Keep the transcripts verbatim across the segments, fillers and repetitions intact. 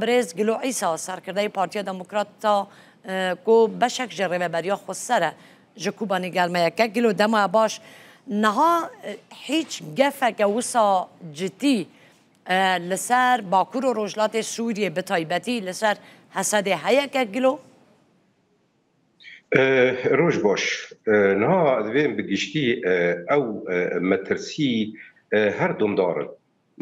Birêz Gilo Îsa, serkirdeyê Partiya Demokrata, e, ku beşek ji Rêveberiya Xweser e, ji Kobanê gel me ye. Kek Gilo, dema baş. Niha, e, hîç gefeke wisa citî, e, li ser Bakur û Rojhilatê Sûriyê, bi taybetî li ser Hesedê heye, Kek Gilo? E, roj baş. E, niha divên bi giştî, e, ew, e, metirsî, e, her domdar in.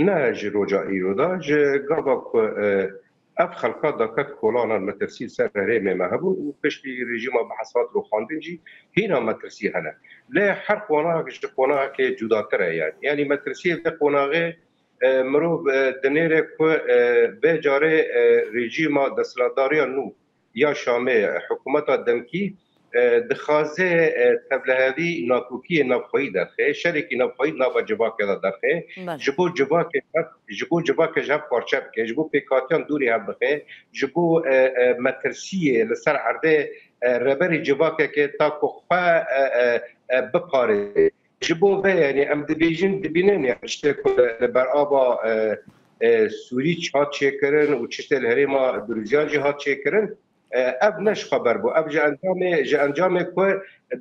Ne ji roja îro de, ji gava ku, e, ev xelka daket kolanan metirsî ser herêmê me hebûn û piştî rejîma Behs hat rûxandin jî hîna metirsî hene. Lê her qonaxek ji qonaxekê cudatir e yani. Yani metirsiyê vê qonaxê, e, mirov, e, dinêre ku, e, vê carê, e, rejîma desthilatdariya nû ya Şamê, hikûmeta demkî, e, dixwaze, e, tevlihevî nakokiyê navxweyî derxe, şerekî navxweyî di nava civakê de derxe, Belê. ji bo civakê hev, ji bo civakê ji hev parçe bike, ji bo pêkhatiyan dûrî hev bixe, ji bo, e, e, metirsiyê li ser erdê, e, reberî civakekê ta ku xwe, e, e, e, biparê. Ji bo vê, yani em dibêjin, dibînin, yani tiştê ku li ber ava, e, e, Sûrî hat çêkirin û tiştê li herêma Durûziyan jî hat çêkirin, e, ev ne ji xwe ber bû. Ev ji encamê, ji encamê ku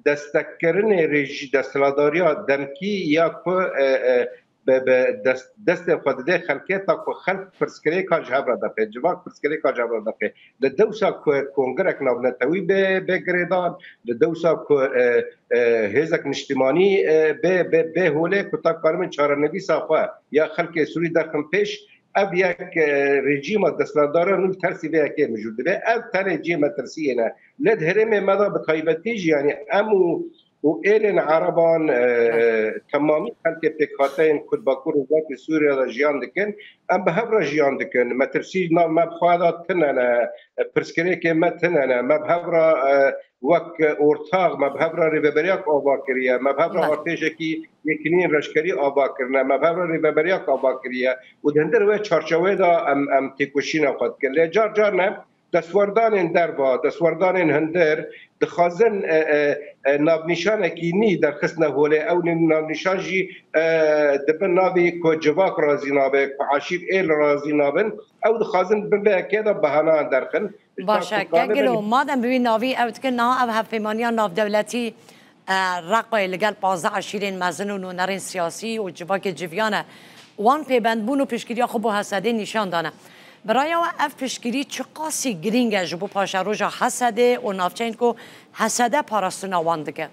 destekkirinê rejî desthilatdariya demkî ya ku, e, e, bi, bi dest, destê xwe dide xelkê, ta ku xelk pirsgirêka ji hev re derxe, civak pirsgirêka ji hev re derxe. Li dewsa ku kongrek navnetewî bê, bê girêdan, li dewsa ku, e, e, hêzek niştimanî, e, bê, bê, bê holê ku ta karibin çarenivîsa xwe ya xelkê Sûrî derxin pêş, ev yek, e, rejîma desthilatdara nû tersî vê yekê mijûl dibe. Ev tenê cihê metirsiyê ne. Lê di herêmê me de bi taybetî jî, yanî em û, û êlên ereban, e, Belê. e, temamî xelkê pêkhateyên ku di Bakur û Rojhilatê Sûriye de jiyan dikin, em bi hev re jiyan dikin. Metirsî nav me bi xwe de tune ne, e, pirsgirêkê me tune ne. Me bi hev re, e, wek ortax me bi hev re rêveberiyak ava kiriye, me bi hev re Belê. artêşekî yekînî leşkerî ava kirine, me bi hev re rêveberiyak ava kiriye û di hindir wê çarçeweyê de em, em têkoşîna xwe dikin. Lê car car ne destwerdanên derva, destwerdanên hindir dixwazin, e, e, e, navnîşanekî nî derxistine holê. Ew nî-, navnîşan jî, e, di bin navê ku civak razî nabe, ku eşîr êl razî nabin, ew dixwazin di bin vê yekê de behaneyan derxin. Baş e, Kek Gilo, madem bi wî navî ew dikin, niha ev hevpêmaniya navdewletî, e, Reqayê li gel pazdeh eşîrên mezin û nûnerên siyasî û civakê civiyan e. Wan pêbendbûn û piştgiriya xwe bo Hesedê nîşan dane. Bi raya we ev piştgirî çiqasî girîng e ji bo paşeroja Hesedê û navçeyên ku Hesede parastina wan dike?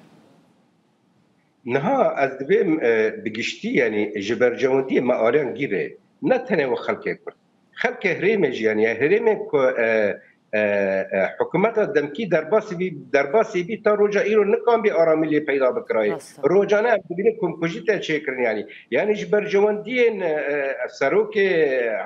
Niha ez divêm, e, bi giştî, yanî ji berjewendiyê me aliyan gîrê, ne tenê wek xelkê Kurd. Xelkê herêmê jî, yanî herêmên ku, e, e, e, hikûmeta demkî derbasî bî, derbasî bî ta roja îro nikan bî aramî lê peyda bikirayê. Rast e. Rojane em dibînin komkujî tê çêkirin, yanî. Yanî ji berjewendiyên, e, e, serokê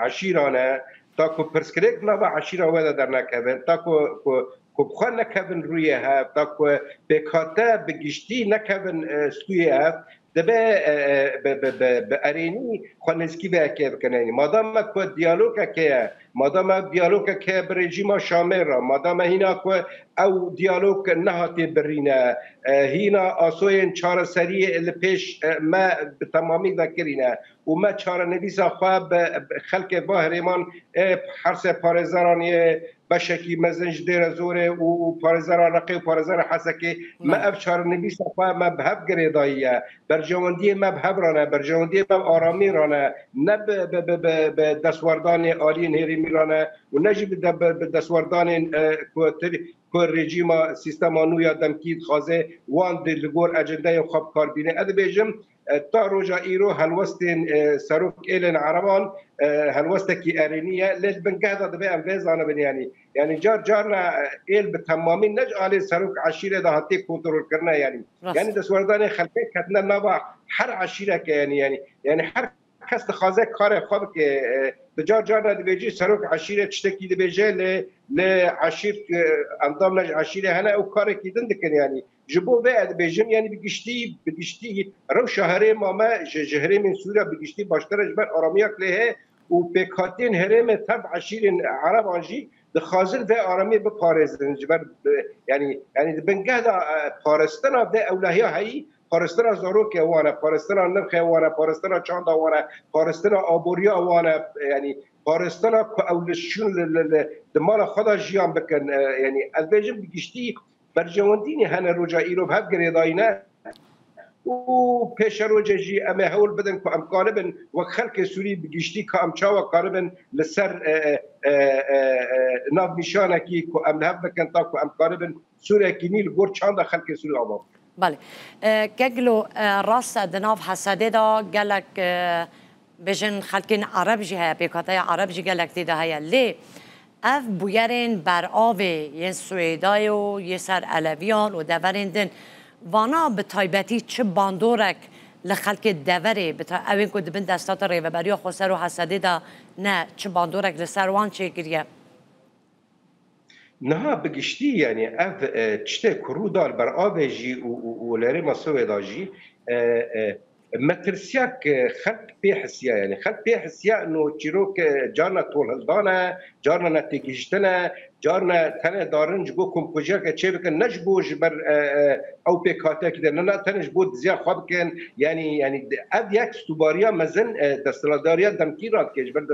eşîran e, ta ku pirsgirêk nava eşîra we de dernekevin, ta ku, ku, ku bi xwe nekevin rûyê hev, ta ku pêkhate bi giştî nekevin, e, stûyê hev, dibe, e, e, bi, bi, bi, bi erênî xwe nêzîkî vê yekê bikin. Yanî madama ku diyalogeke ye, madama ev diyalogeke ye bi rejîma Şamê re, madama hîna ku ew diyalog nehatiye birîne, e, hîna asoyên çareseriyê li pêş, e, me bi temamî vekirîne û me çarenivîsa xwe bi, bi xelkê va herêman, e, hersê parêzeran yê beşekî mezin ji Dêrezorê û, û parêzera Reqê û parêzera Hesekê, me Belê. ev çarenivîsa xwe me bi hev girêdayî ye. Berjewendiyê me bi hev re ne, berjewendiyê me bi aramî re ne, ne bi, bi, bi, bi, bi destwerdanê aliyên herêmî re ne û ne jî bi de, bi, bi destwerdanên, e, ku tir-, ku rejîma sîstema nû ya demkî dixwaze wan di li gor ecendeyên xwe bi kar bîne. Ez dibêjim, e, ta roja îro helwestên, e, serok êlên ereban, e, helwestekî erênî ye. Lê li bingeh de divê em vê zanibin, yanî, yanî car carna, e, êl bi temamî ne ji alê serok eşîrê de hatiye kontrolkirine, yanî. Rast. Yanî destwerdanê xelkê ketine nava her eşîreke, yanî, yanî, yanî her kes dixwaze karê xwe bike. E, di car carna dibêjî serok eşîrê tiştekî dibêje, lê, lê eşîr, e, endam ne ji eşîrê hene, ew karekî din dikin, yanî. Ji bo vê ez dibêjim, yanî bi giştî, bi giştî rewşa herêma me ji, ji herêmên Sûriya bi giştî baştir e, ji ber aramiya ku lê heye û pêkhatiyên herêmê tev eşîrên ereban jî dixwazin vê aramiyê biparêzin. Ji ber, e, yanî, yanî di bingeh de, e, parastina vê ewlehiya heyî, parastina zarokê wan e, parastina nirxê wan e, parastina çanda wan e, parastina aboriya wan e, e, yanî paristana ku ew li şûn li, li, li, di mala xwe de jiyan bikin. E, yanî ez bêjim bi giştî berjewendînê hene roja îro bi hev girêdayî ne. Û pêşerojê jî em ê hewl bidin ku em karibin wek xelkê Sûrî bi giştî ka em çawa karibin li ser, e, e, e, e, e, navnîşanekî ku em li hev bikin ta ku em karibin sûrekî nî li gor çanda xelkê Sûrî ava bikin. Belê. E, Keglo, e, rast e, di nav Hesedê de gelek, e, bêjin xelkên Ereb jî heye, pêkhateya Ereb jî gelek tê de heye. Lê ev bûyerên beravê yên Swêdayê û yê ser Eleviyan û deverên din, vana bi taybetî çi bandorek li xelkê deverê, bi ta-, ew ên ku di bin destata Rêveberiya Xweser û Hesedê de ne, çi bandorek li ser wan çêkiriye? Niha bi giştî, yanî ev, e, tiştê ku rû da li ber avê jî û, û, û li herêma Swêda jî, e, e, metirsiyak, e, xelk pê hisiya, yanî xelk pê hisiya, no çîrok, e, carna tolhildan e, carna netêgihiştin e, carna tenê darin ji bo komkujiyeke çê bikin, ne ji bo ji ber, e, e, ew pêkhatiyekî de, ne, ne tenê ji bo diziya xwe bikin, yanî, yanî ev yek stûbariya mezin, e, desthilatdariya demkî radike, ji ber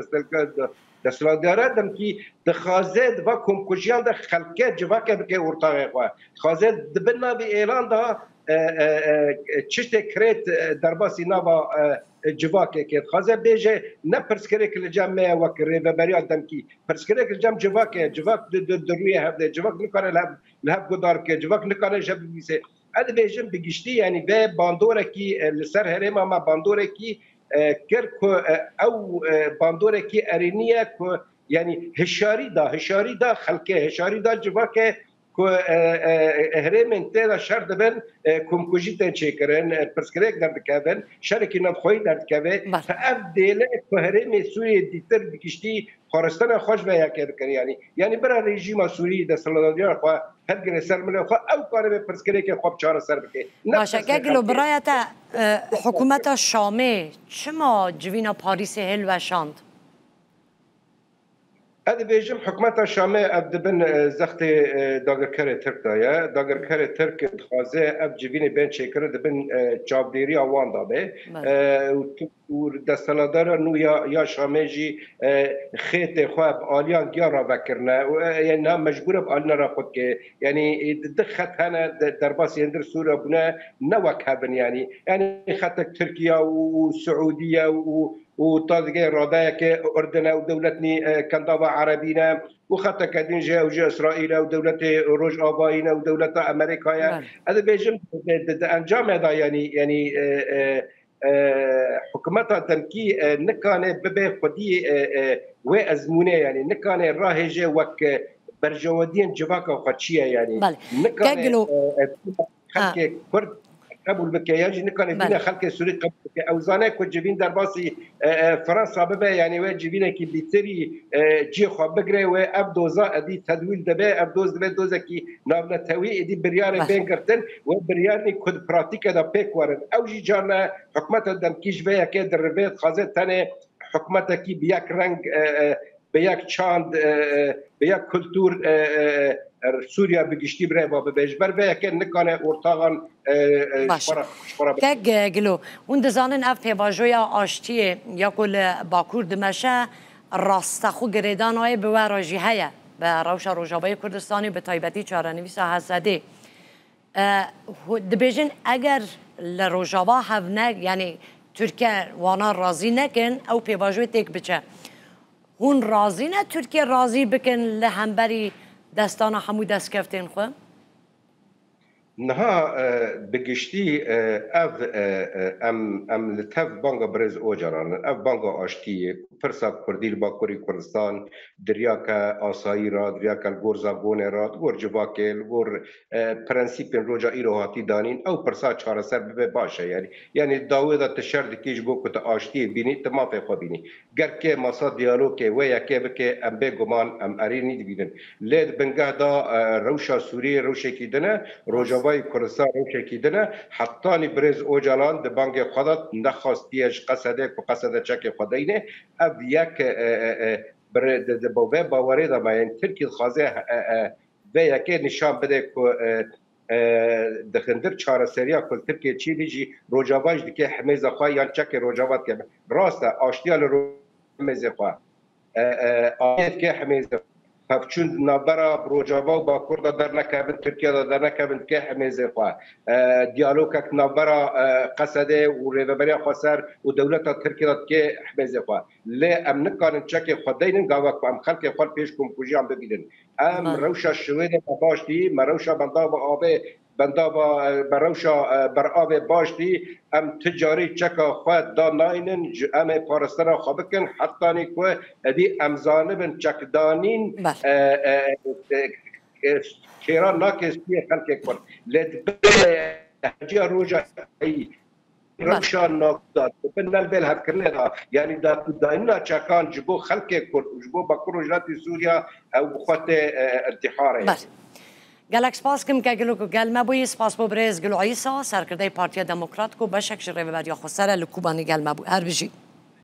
desthilatdariya demkî dixwaze di va komkujiyan de xelke civake bike ortaxê xwe. Dixwaze di bin navî êlan de, e, e, e, çiştê kirêt, e, derbasî nava, e, civakê ke. Dixwaze bêje ne pirsgirêk li cem me ye wek rêveberiya demkî. Pirsgirêk li cem civakê. Civak di, di, di rûyê hev de. Civak nikare li hev, li hev guhdar bike. Civak nikare ji hev bivîse. Ez dibêjim bi giştî, yanî vê bandorekî, e, li ser herêma me bandorekî, e, kir ku, e, ew, e, bandorekî erênî ye ku, yanî hişyarî da, hişyarî da xelkê, hişyarî da civakê ku, e, e, e, herêmên tê de şer dibin, e, komkujî tên çêkirin, e, pirsgirêk derdikevin, şerekî navxweyî derdikeve. Belê. Ev dêle ku herêmê Sûriyê dîtir bi giştî xwaristena xwe ji vê yekê dikin, yanî. Yanî bira rejîma Sûrî desthilatdariya xwe hergire ser milê xwe, ew karibe pirsgirêkê xwe bi çareser bike. Ne Baş e, pirsgirêk Keglo, xelkê. Biraya te, e, hikûmeta Şamê çima civîna Parîsê hilweşand? Ez dibêjim, hikûmeta Şamê ev di bin, e, zextê, e, dagirkerê Tirk de ye. Dagirkerê Tirk dixwaze ev civînê bên çêkirin, di bin, e, çavdêriya wan de be. Belê. E, û tu-, û desthilatdara nû ya, ya Şamê jî, e, xêtê xwe bi aliyan giya re vekirine. Û, e, yanî niha mecbûr e bi alîna re xwe dike. Yanî, e, di, di xet hene de-, derbasî hindir Sûriya bûne ne wek hev in yanî. Yanî xetek Tirkiye û, û Siûdiye û, û ta digê radeyeke Urdine û dewletnî, e, Kendava Erebî ne û xeteke din jî ew jî Îsraîl e û dewletê Rojavayî ne û dewleta Amerîka ye. Belê. Ez dibêjim di, di, di encamê de yanî, yanî, e, e, e, hikûmeta demkî, e, nikane bibe xwedî, e, e, wê ezmûnê, yanî nikane rahêje wek, e, berjewendiyên civaka xwe çi ye, yanî Belê. Nikane, Keglo. e, e, Ha. xelkê Kurd qebûl bike, yan jî nikane Belê. bîne xelkê Sûrî qebûl bike. Ew zane ku civîn derbasî, e, e, Fransa bibe, yanî wê civînekî bîtirî, e, cihê xwe bigire, wê ev doza edî tedwîl dibe, ev doz dibe dozekî navnetewî, êdî biryarê Baş. bên girtin, wê biryarnî ku di pratîke de pêk werin. Ew jî carna hikûmeta demkî ji vê yekê dirivê, dixwaze tenê hikûmetekî bi yek reng, e, e, bi yek çand, e, e, bi yek kultur, e, e, e, Sûriya bi giştî bi rê ve bibe. Ji ber vê yekê nikane ortaxan, e, e, Baş. ji xwe re, ji xwe re Kek, e, Gilo, hûn dizanin ev pêvajoya aştiyê ya ku li Bakur dimeşe, rastexwe girêdanayê bi we re jî heye. Bi rewşa Rojavayê Kurdistanê, bi taybetî çarenivîsa Hesedê. E, hu-, dibêjin eger li Rojava hev ne, yanî Tirkiye wana razî nekin, ew pêvajoyê têk biçe. Hûn razî ne Tirkiye razî bikin li hemberî destana hemû destkeftên xwe? Niha, e, bi giştî, e, ev, e, e, em, em li tev banga birêz Ocalan in. Ev banga aştiyê, pirsa Kurdî li Bakurê Kurdistan, di riyake asayî re, di riyake li gor zagonê re, di gor civakê, li gor, e, prensîpên roja îro hatî danîn, ew pirsa çareser bibe baş e. Yanî, yanî dawê de tu şer dikî ji bo ku tu aştiyê bînî, tu mafê xwe bînî. Ger kê masa diyalogê wê yekê bike, em bêguman em erê nî dibînin. Lê di bingeh de, e, rewşa Sûriyê rewşekî din e, Rojavayê Kurdistan rewşekî din e. Hetanî birêz Ocalan di bangê xwe de nexastiye ji Qesedê ku Qesede çekê xwe deyne. Ev yek, e, e, e, bire-, di, di, bo vê bawerê de me yên Tirkî dixwaze, e, e, vê yekê nîşan bide ku, e, e, di hindir çareseriya ku li Tirkiyê çêbî jî Rojava jî dike himêza xwe yan çekê Rojava dike. Rast e, aştiya li ro-, himêzê xwe. e, e, aliyê dike himêzê xwe. Pevçûn di navbera Rojava û Bakur de dernekevin, Tirkiye de dernekevin dike himêzê xwe. E, diyalogek navbera, e, Qesedê û Rêveberiya Xweser û dewleta Tirkiye de dike himêzê xwe. Lê em nikarin çekê xwe deynin gava ku em xelkê xwe li pêş komkujiyan bibînin. Em Belê. rewşa Şiwêdê me baş dî, me rewşa bendava avê, bendava, e, me rewşa, e, beravê baş dî, em ti carî çeka xwe da naynin, ji em ê parastina xwe bikin, hetanî ku edî em zanibin çekdanîn, Belê. e, e, e, e, kêra nake stûyê xelkê Kurd. Lê dibe heciya roja ey Belê. rewşa nokta, bi nel bê li hevkirinê de, yanî datûdayîna çekan ji bo xelkê Kurd û ji bo Bakur Rojhilatê Sûriya ew bi xwe tê, e, intîharê. Belê. Gelek spas kim ke gelo ku gel me bûyî. Spas bo birêz Gilo Îsa, serkirdeyê Partiya Demokrat ku beşek ji Rêveberiya Xweser e li Kobanê gel me bû. Her bijî.